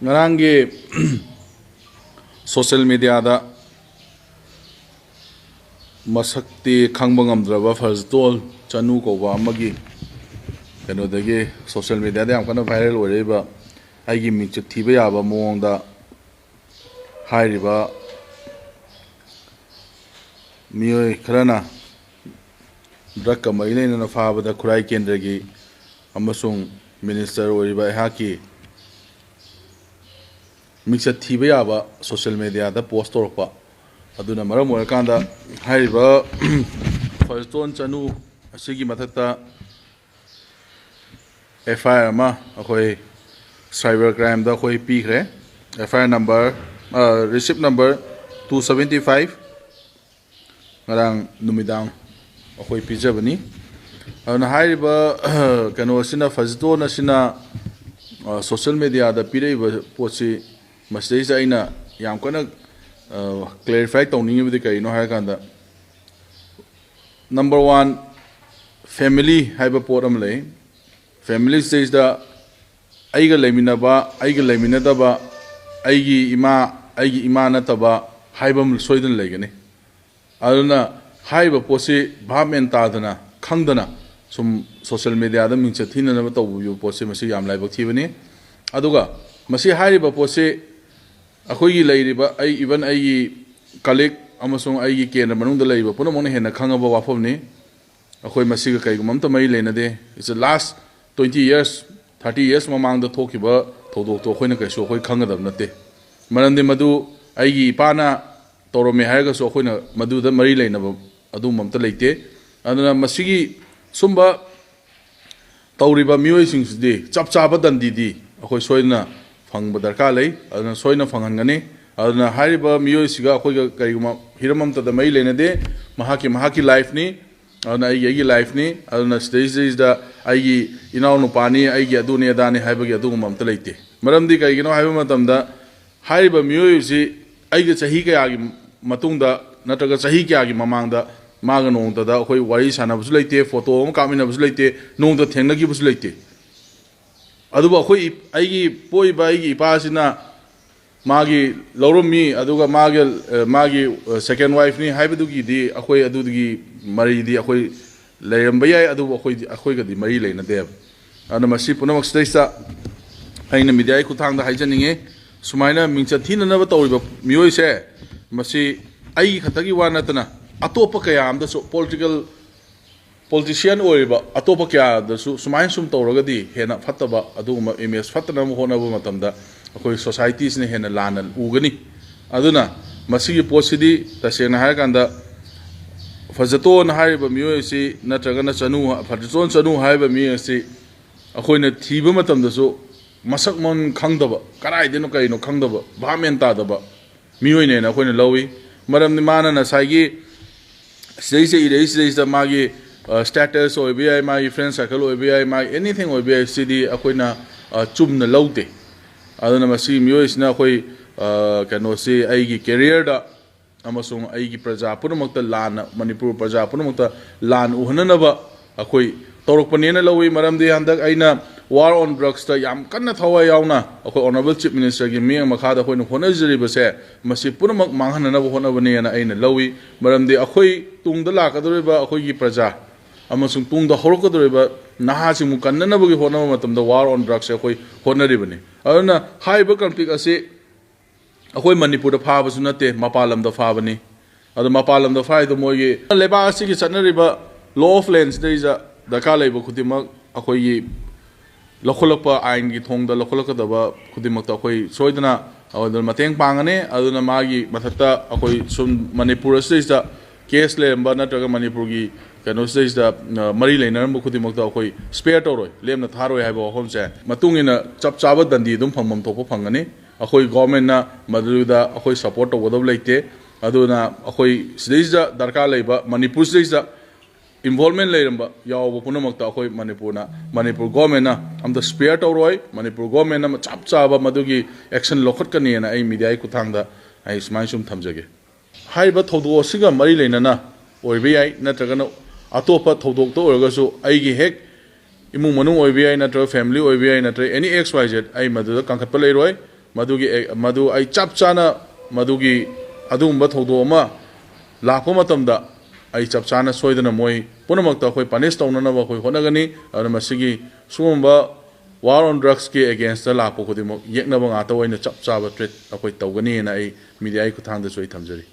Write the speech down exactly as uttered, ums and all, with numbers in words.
ꯉꯔꯥꯡꯒꯤ ꯁꯣꯁꯦꯜ ꯃꯦꯗꯤꯌꯥꯗ ꯃꯁꯛꯇꯤ ꯈꯪꯕ ꯉꯝꯗ꯭ꯔꯕ ꯐꯔꯖꯇꯣꯟ ꯆꯅꯨ ꯀꯧꯕ ꯑꯃꯒꯤ ꯀꯩꯅꯣꯗꯒꯤ ꯁꯣꯁꯦꯜ ꯃꯦꯗꯤꯌꯥꯗ ꯌꯥꯝ ꯀꯟꯅ ꯚꯥꯏꯔꯦꯜ ꯑꯣꯏꯔꯛꯏꯕ ꯑꯩꯒꯤ ꯃꯤꯡꯆꯠ ꯊꯤꯕ ꯌꯥꯕ ꯃꯑꯣꯡꯗ ꯍꯥꯏꯔꯤꯕ ꯃꯤꯑꯣꯏ ꯈꯔꯅ ꯗ꯭ꯔꯒꯀ ꯃꯔꯤ ꯂꯩꯅꯅ ꯐꯥꯕꯗ ꯈꯨꯔꯥꯏ ꯀꯦꯟꯗ꯭ꯔꯒꯤ ꯑꯃꯁꯨꯡ ꯃꯤꯅꯤꯁꯇꯔ ꯑꯣꯏꯔꯤꯕ ꯑꯩꯍꯥꯛꯀꯤ ꯃꯤꯡꯆꯠ ꯊꯤꯕ ꯌꯥꯕ ꯁꯣꯁꯦꯜ ꯃꯦꯗꯤꯌꯥꯗ ꯄꯣꯁ ꯇꯧꯔꯛꯄ ꯑꯗꯨꯅ ꯃꯔꯝ ꯑꯣꯏꯔꯀꯥꯟꯗ ꯍꯥꯏꯔꯤꯕ ꯐꯔꯖꯇꯣꯟ ꯆꯅꯨ ꯑꯁꯤꯒꯤ ꯃꯊꯛꯇ ꯑꯦꯐ ꯑꯥꯏ ꯑꯥꯔ ꯑꯃ ꯑꯩꯈꯣꯏ ꯁꯥꯏꯕꯔ ꯀ꯭ꯔꯥꯏꯝꯗ ꯑꯩꯈꯣꯏ ꯄꯤꯈ꯭ꯔꯦ꯫ F I R number, receipt number two seventy five ꯉꯔꯥꯡ ꯅꯨꯃꯤꯗꯥꯡ ꯑꯩꯈꯣꯏ ꯄꯤꯖꯕꯅꯤ꯫ ꯑꯗꯨꯅ ꯍꯥꯏꯔꯤꯕ ꯀꯩꯅꯣ ꯑꯁꯤꯅ, ꯐꯖꯤꯇꯣꯟ ꯑꯁꯤꯅ ꯁꯣꯁꯦꯜ ꯃꯦꯗꯤꯌꯥꯗ ꯄꯤꯔꯛꯏꯕ ꯄꯣꯠꯁꯤ, ꯃꯁꯤꯗꯩꯁꯤꯗ ꯑꯩꯅ ꯌꯥꯝ ꯀꯟꯅ ꯀ꯭ꯂꯦꯔꯤꯐꯥꯏ ꯇꯧꯅꯤꯡꯉꯤꯕꯗꯤ ꯀꯔꯤꯅꯣ ꯍꯥꯏꯔꯀꯥꯟꯗ, ꯅꯝꯕꯔ ꯋꯥꯟ, ꯐꯦꯃꯤꯂꯤ ꯍꯥꯏꯕ ꯄꯣꯠ ꯑꯃ ꯂꯩ꯫ ꯐꯦꯃꯤꯂꯤꯁꯤꯗꯩꯁꯤꯗ ꯑꯩꯒ ꯂꯩꯃꯤꯟꯅꯕ, ꯑꯩꯒ ꯂꯩꯃꯤꯟꯅꯗꯕ, ꯑꯩꯒꯤ ꯏꯃꯥ, ꯑꯩꯒꯤ ꯏꯃꯥ ꯅꯠꯇꯕ ꯍꯥꯏꯕ ꯑꯃ ꯁꯣꯏꯗꯅ ꯂꯩꯒꯅꯤ꯫ ꯑꯗꯨꯅ ꯍꯥꯏꯔꯤꯕ ꯄꯣꯠꯁꯤ ꯚꯥꯞ ꯃꯦꯟ ꯇꯥꯗꯅ, ꯈꯪꯗꯅ ꯁꯨꯝ ꯁꯣꯁꯦꯜ ꯃꯦꯗꯤꯌꯥꯗ ꯃꯤꯡꯆꯠ ꯊꯤꯅꯅꯕ ꯇꯧꯕꯤꯕ ꯄꯣꯠꯁꯤ, ꯃꯁꯤ ꯌꯥꯝ ꯂꯥꯏꯕꯛ ꯊꯤꯕꯅꯤ꯫ ꯑꯗꯨꯒ ꯃꯁꯤ ꯍꯥꯏꯔꯤꯕ ꯄꯣꯠꯁꯤ ꯑꯩꯈꯣꯏꯒꯤ ꯂꯩꯔꯤꯕ, ꯑꯩ, even ꯑꯩꯒꯤ ꯀꯂꯤꯛ ꯑꯃꯁꯨꯡ ꯑꯩꯒꯤ ꯀꯦꯟꯗ꯭ꯔ ꯃꯅꯨꯡꯗ ꯂꯩꯔꯤꯕ ꯄꯨꯝꯅꯃꯛꯅ ꯍꯦꯟꯅ ꯈꯪꯉꯕ ꯋꯥꯐꯝꯅꯤ꯫ ꯑꯩꯈꯣꯏ ꯃꯁꯤꯒ ꯀꯩꯒꯨꯝꯕ ꯑꯝꯇ ꯃꯔꯤ ꯂꯩꯅꯗꯦ꯫ It's the last twenty years, thirty years ꯃꯃꯥꯡꯗ ꯊꯣꯛꯈꯤꯕ ꯊꯧꯗꯣꯛꯇꯣ ꯑꯩꯈꯣꯏꯅ ꯀꯩꯁꯨ ꯑꯩꯈꯣꯏ ꯈꯪꯒꯗꯕ ꯅꯠꯇꯦ꯫ ꯃꯔꯝꯗꯤ ꯃꯗꯨ ꯑꯩꯒꯤ ꯏꯄꯥꯅ ꯇꯧꯔꯝꯃꯦ ꯍꯥꯏꯔꯒꯁꯨ ꯑꯩꯈꯣꯏꯅ ꯃꯗꯨꯗ ꯃꯔꯤ ꯂꯩꯅꯕ ꯑꯗꯨꯒꯨꯝꯕ ꯑꯝꯇ ꯂꯩꯇꯦ꯫ ꯑꯗꯨꯅ ꯃꯁꯤꯒꯤ ꯁꯨꯝꯕ ꯇꯧꯔꯤꯕ ꯃꯤꯑꯣꯏꯁꯤꯡꯁꯤꯗꯤ ꯆꯞ ꯆꯥꯕ ꯗꯟꯗꯤꯗꯤ ꯑꯩꯈꯣꯏ ꯁꯣꯏꯗꯅ ꯐꯪꯕ ꯗꯔꯀꯥꯔ ꯂꯩ꯫ ꯑꯗꯨꯅ ꯁꯣꯏꯗꯅ ꯐꯪꯍꯟꯒꯅꯤ꯫ ꯑꯗꯨꯅ ꯍꯥꯏꯔꯤꯕ ꯃꯤꯑꯣꯏꯁꯤꯒ ꯑꯩꯈꯣꯏꯒ ꯀꯔꯤꯒꯨꯝꯕ ꯍꯤꯔꯝ ꯑꯃꯠꯇꯗ ꯃꯔꯤ ꯂꯩꯅꯗꯦ꯫ ꯃꯍꯥꯛꯀꯤ, ꯃꯍꯥꯛꯀꯤ ꯂꯥꯏꯐꯅꯤ꯫ ꯑꯗꯨꯅ ꯑꯩꯒꯤ, ꯑꯩꯒꯤ ꯂꯥꯏꯐꯅꯤ꯫ ꯑꯗꯨꯅ ꯁꯤꯗꯩꯁꯤꯗꯩꯁꯤꯗ ꯑꯩꯒꯤ ꯏꯅꯥꯎꯅꯨꯄꯥꯅꯤ, ꯑꯩꯒꯤ ꯑꯗꯨꯅꯤ ꯑꯗꯥꯅꯤ ꯍꯥꯏꯕꯒꯤ ꯑꯗꯨꯒꯨꯝꯕ ꯑꯝꯇ ꯂꯩꯇꯦ꯫ ꯃꯔꯝꯗꯤ ꯀꯩꯒꯤꯅꯣ ꯍꯥꯏꯕ ꯃꯇꯝꯗ, ꯍꯥꯏꯔꯤꯕ ꯃꯤꯑꯣꯏ ꯑꯁꯤ ꯑꯩꯒ ꯆꯍꯤ ꯀꯌꯥꯒꯤ ꯃꯇꯨꯡꯗ ꯅꯠꯇ꯭ꯔꯒ ꯆꯍꯤ ꯀꯌꯥꯒꯤ ꯃꯃꯥꯡꯗ ꯃꯥꯒ ꯅꯣꯡꯃꯇꯗ ꯑꯩꯈꯣꯏ ꯋꯥꯔꯤ ꯁꯥꯟꯅꯕꯁꯨ ꯂꯩꯇꯦ, ꯐꯣꯇꯣ ꯑꯃ ꯀꯥꯞꯃꯤꯟꯅꯕꯁꯨ ꯂꯩꯇꯦ, ꯅꯣꯡꯃꯇ ꯊꯦꯡꯅꯈꯤꯕꯁꯨ ꯂꯩꯇꯦ꯫ ꯑꯗꯨꯕꯨ ꯑꯩꯈꯣꯏ ꯏ- ꯑꯩꯒꯤ ꯄꯣꯛꯏꯕ ꯑꯩꯒꯤ ꯏꯄꯥꯁꯤꯅ ꯃꯥꯒꯤ ꯂꯧꯔꯝꯃꯤ, ꯑꯗꯨꯒ ꯃꯥꯒꯤ, ꯑ, ꯃꯥꯒꯤ, ꯑ, second wifeꯅꯤ ꯍꯥꯏꯕꯗꯨꯒꯤꯗꯤ ꯑꯩꯈꯣꯏ ꯑꯗꯨꯗꯨꯒꯤ ꯃꯔꯤꯗꯤ ꯑꯩꯈꯣꯏ ꯂꯩꯔꯝꯕ ꯌꯥꯏ, ꯑꯗꯨꯕꯨ ꯑꯩꯈꯣꯏꯗꯤ, ꯑꯩꯈꯣꯏꯒꯗꯤ ꯃꯔꯤ ꯂꯩꯅꯗꯦꯕ꯫ ꯑꯗꯨꯅ ꯃꯁꯤ ꯄꯨꯝꯅꯃꯛꯁꯤꯗꯩꯁꯤꯗ ꯑꯩꯅ mediaꯒꯤ ꯈꯨꯠꯊꯥꯡꯗ ꯍꯥꯏꯖꯅꯤꯡꯉꯤ, ꯁꯨꯃꯥꯏꯅ ꯃꯤꯡꯆꯠ ꯊꯤꯅꯅꯕ ꯇꯧꯔꯤꯕ ꯃꯤꯑꯣꯏꯁꯦ, ꯃꯁꯤ ꯑꯩꯒꯤ ꯈꯛꯇꯒꯤ ꯋꯥ ꯅꯠꯇꯅ ꯑꯇꯣꯞꯄ ꯀꯌꯥ ꯑꯃꯗꯁꯨ, political politician ꯑꯣꯏꯔꯤꯕ ꯑꯇꯣꯞꯄ ꯀꯌꯥꯗꯁꯨ ꯁꯨꯃꯥꯏꯅ ꯁꯨꯝ ꯇꯧꯔꯒꯗꯤ ꯍꯦꯟꯅ ꯐꯠꯇꯕ, ꯑꯗꯨꯒꯨꯝꯕ image ꯐꯠꯇꯅꯕ ꯍꯣꯠꯅꯕ ꯃꯇꯝꯗ ꯑꯩꯈꯣꯏ societyꯁꯤꯅ ꯍꯦꯟꯅ ꯂꯥꯟꯅ ꯎꯒꯅꯤ꯫ ꯑꯗꯨꯅ ꯃꯁꯤꯒꯤ ꯄꯣꯠꯁꯤꯗꯤ ꯇꯁꯦꯡꯅ ꯍꯥꯏꯔꯀꯥꯟꯗ ꯐꯖꯇꯣꯟ ꯍꯥꯏꯔꯤꯕ ꯃꯤꯑꯣꯏ ꯑꯁꯤ ꯅꯠꯇ꯭ꯔꯒꯅ ꯆꯅꯨ, ꯐꯖꯇꯣꯟ ꯆꯅꯨ ꯍꯥꯏꯔꯤꯕ ꯃꯤ ꯑꯁꯤ ꯑꯩꯈꯣꯏꯅ ꯊꯤꯕ ꯃꯇꯝꯗꯁꯨ ꯃꯁꯛ ꯃꯃꯤꯡ ꯈꯪꯗꯕ, ꯀꯗꯥꯏꯗꯅꯣ ꯀꯩꯅꯣ ꯈꯪꯗꯕ, ꯚꯥꯞ ꯃꯦꯟ ꯇꯥꯗꯕ ꯃꯤꯑꯣꯏꯅꯦꯅ ꯑꯩꯈꯣꯏꯅ ꯂꯧꯏ꯫ ꯃꯔꯝꯗꯤ ꯃꯥꯅ ꯉꯁꯥꯏꯒꯤ ꯁꯤꯗꯩꯁꯤꯗ ꯏꯔꯛꯏꯁꯤꯗꯩꯁꯤꯗ ꯃꯥꯒꯤ, ꯑ, status ꯑꯣꯏꯕ ꯌꯥꯏ, ꯃꯥꯒꯤ friend circle ꯑꯣꯏꯕ ꯌꯥꯏ, ꯃꯥꯒꯤ anything ꯑꯣꯏꯕ ꯌꯥꯏ, ꯁꯤꯗꯤ ꯑꯩꯈꯣꯏꯅ, ꯑ, ꯆꯨꯝꯅ ꯂꯧꯗꯦ꯫ ꯑꯗꯨꯅ ꯃꯁꯤꯒꯤ ꯃꯤꯑꯣꯏꯁꯤꯅ ꯑꯩꯈꯣꯏ, ꯑ, ꯀꯩꯅꯣꯁꯤ ꯑꯩꯒꯤ careerꯗ ꯑꯃꯁꯨꯡ ꯑꯩꯒꯤ ꯄ꯭ꯔꯖꯥ ꯄꯨꯝꯅꯃꯛꯇ ꯂꯥꯟꯅ, ꯃꯅꯤꯄꯨꯔ ꯄ꯭ꯔꯖꯥ ꯄꯨꯝꯅꯃꯛꯇ ꯂꯥꯟ ꯎꯍꯟꯅꯅꯕ ꯑꯩꯈꯣꯏ ꯇꯧꯔꯛꯄꯅꯦꯅ ꯂꯧꯏ꯫ ꯃꯔꯝꯗꯤ ꯍꯟꯗꯛ ꯑꯩꯅ war on drugsꯇ ꯌꯥꯝ ꯀꯟꯅ ꯊꯋꯥꯏ ꯌꯥꯎꯅ ꯑꯩꯈꯣꯏ honourable chief ministerꯒꯤ ꯃꯤꯠꯌꯦꯡ ꯃꯈꯥꯗ ꯑꯩꯈꯣꯏꯅ ꯍꯣꯠꯅꯖꯔꯤꯕꯁꯦ, ꯃꯁꯤ ꯄꯨꯝꯅꯃꯛ ꯃꯥꯡꯍꯟꯅꯅꯕ ꯍꯣꯠꯅꯕꯅꯦꯅ ꯑꯩꯅ ꯂꯧꯏ꯫ ꯃꯔꯝꯗꯤ ꯑꯩꯈꯣꯏ ꯇꯨꯡꯗ ꯂꯥꯛꯀꯗꯧꯔꯤꯕ ꯑꯩꯈꯣꯏꯒꯤ ꯄ꯭ꯔꯖꯥ ꯑꯃꯁꯨꯡ ꯇꯨꯡꯗ ꯍꯧꯔꯛꯀꯗꯧꯔꯤꯕ ꯅꯍꯥꯁꯤꯡꯕꯨ ꯀꯟꯅꯅꯕꯒꯤ ꯍꯣꯠꯅꯕ ꯃꯇꯝꯗ war on drugsꯁꯦ ꯑꯩꯈꯣꯏ ꯍꯣꯠꯅꯔꯤꯕꯅꯤ꯫ ꯑꯗꯨꯅ ꯍꯥꯏꯔꯤꯕ conflict ꯑꯁꯤ ꯑꯩꯈꯣꯏ ꯃꯅꯤꯄꯨꯔꯗ ꯐꯥꯕꯁꯨ ꯅꯠꯇꯦ, ꯃꯄꯥꯟ ꯂꯝꯗ ꯐꯥꯕꯅꯤ꯫ ꯑꯗꯣ ꯃꯄꯥꯟ ꯂꯝꯗ ꯐꯥꯏꯗꯣ ꯃꯣꯏꯒꯤ ꯂꯩꯕꯥꯛ ꯑꯁꯤꯒꯤ ꯆꯠꯅꯔꯤꯕ law of landꯁꯤꯗꯩꯗ ꯗꯔꯀꯥꯔ ꯂꯩꯕ ꯈꯨꯗꯤꯡꯃꯛ ꯑꯩꯈꯣꯏꯒꯤ ꯂꯧꯈꯠꯂꯛꯄ, ꯑꯥꯏꯟꯒꯤ ꯊꯣꯡꯗ ꯂꯧꯈꯠꯂꯛꯀꯗꯕ ꯈꯨꯗꯤꯡꯃꯛꯇ ꯑꯩꯈꯣꯏ ꯁꯣꯏꯗꯅ ꯑꯗꯨꯗ ꯃꯇꯦꯡ ꯄꯥꯡꯒꯅꯤ꯫ ꯑꯗꯨꯅ ꯃꯥꯒꯤ ꯃꯊꯛꯇ ꯑꯩꯈꯣꯏ ꯁꯨꯝ ꯃꯅꯤꯄꯨꯔ ꯑꯁꯤꯗꯩꯁꯤꯗ case ꯂꯩꯔꯝꯕ ꯅꯠꯇ꯭ꯔꯒ ꯃꯅꯤꯄꯨꯔꯒꯤ ꯀꯩꯅꯣꯁꯤꯗꯩꯁꯤꯗ, ꯑ, ꯃꯔꯤ ꯂꯩꯅꯔꯝꯕ ꯈꯨꯗꯤꯡꯃꯛꯇ ꯑꯩꯈꯣꯏ spare ꯇꯧꯔꯣꯏ, ꯂꯦꯝꯅ ꯊꯥꯔꯣꯏ ꯍꯥꯏꯕ ꯋꯥꯐꯝꯁꯦ ꯃꯇꯨꯡ ꯏꯟꯅ ꯆꯞ ꯆꯥꯕ ꯗꯟꯗꯤ ꯑꯗꯨꯝ ꯐꯪꯐꯝ ꯊꯣꯛꯄ ꯐꯪꯒꯅꯤ꯫ ꯑꯩꯈꯣꯏ governmentꯅ ꯃꯗꯨꯗ ꯑꯩꯈꯣꯏ support ꯇꯧꯒꯗꯕ ꯂꯩꯇꯦ꯫ ꯑꯗꯨꯅ ꯑꯩꯈꯣꯏ ꯁꯤꯗꯩꯁꯤꯗ ꯗꯔꯀꯥꯔ ꯂꯩꯕ ꯃꯅꯤꯄꯨꯔꯁꯤꯗꯩꯁꯤꯗ involvement ꯂꯩꯔꯝꯕ ꯌꯥꯎꯕ ꯄꯨꯝꯅꯃꯛꯇ ꯑꯩꯈꯣꯏ ꯃꯅꯤꯄꯨꯔꯅ, ꯃꯅꯤꯄꯨꯔ governmentꯅ ꯑꯝꯇ spare ꯇꯧꯔꯣꯏ꯫ ꯃꯅꯤꯄꯨꯔ governmentꯅ ꯆꯞ ꯆꯥꯕ ꯃꯗꯨꯒꯤ action ꯂꯧꯈꯠꯀꯅꯤꯅ ꯑꯩ mediaꯒꯤ ꯈꯨꯠꯊꯥꯡꯗ ꯑꯩ ꯁꯨꯃꯥꯏꯅ ꯁꯨꯝ ꯊꯝꯖꯒꯦ꯫ ꯍꯥꯏꯔꯤꯕ ꯊꯧꯗꯣꯛ ꯑꯁꯤꯒ ꯃꯔꯤ ꯂꯩꯅꯅ ꯑꯣꯏꯕ ꯌꯥꯏ, ꯅꯠꯇ꯭ꯔꯒꯅ ꯑꯇꯣꯞꯄ ꯊꯧꯗꯣꯛꯇ ꯑꯣꯏꯔꯒꯁꯨ ꯑꯩꯒꯤ ꯍꯦꯛ ꯏꯃꯨꯡ ꯃꯅꯨꯡ ꯑꯣꯏꯕ ꯌꯥꯏ, ꯅꯠꯇ꯭ꯔꯒ family ꯑꯣꯏꯕ ꯌꯥꯏ, ꯅꯠꯇ꯭ꯔꯒ any X Y Z, ꯑꯩ ꯃꯗꯨꯗ ꯀꯟꯈꯠꯄ ꯂꯩꯔꯣꯏ꯫ ꯃꯗꯨꯒꯤ ꯑꯦ-, ꯃꯗꯨ ꯑꯩ ꯆꯞ ꯆꯥꯅ ꯃꯗꯨꯒꯤ ꯑꯗꯨꯒꯨꯝꯕ ꯊꯧꯗꯣꯛ ꯑꯃ ꯂꯥꯛꯄ ꯃꯇꯝꯗ ꯑꯩ ꯆꯞ ꯆꯥꯅ ꯁꯣꯏꯗꯅ ꯃꯣꯏ ꯄꯨꯝꯅꯃꯛꯇ ꯑꯩꯈꯣꯏ punish ꯇꯧꯅꯅꯕ ꯑꯩꯈꯣꯏ ꯍꯣꯠꯅꯒꯅꯤ꯫ ꯑꯗꯨꯅ ꯃꯁꯤꯒꯤ ꯁꯤꯒꯨꯝꯕ war on drugsꯀꯤ againstꯇ ꯂꯥꯛꯄ ꯈꯨꯗꯤꯡꯃꯛ ꯌꯦꯛꯅꯕ ꯉꯥꯛꯇ ꯑꯣꯏꯅ ꯆꯞ ꯆꯥꯕ treat ꯑꯩꯈꯣꯏ ꯇꯧꯒꯅꯤꯅ ꯑꯩ mediaꯒꯤ ꯈꯨꯠꯊꯥꯡꯗꯁꯨ ꯑꯩ ꯊꯝꯖꯔꯤ꯫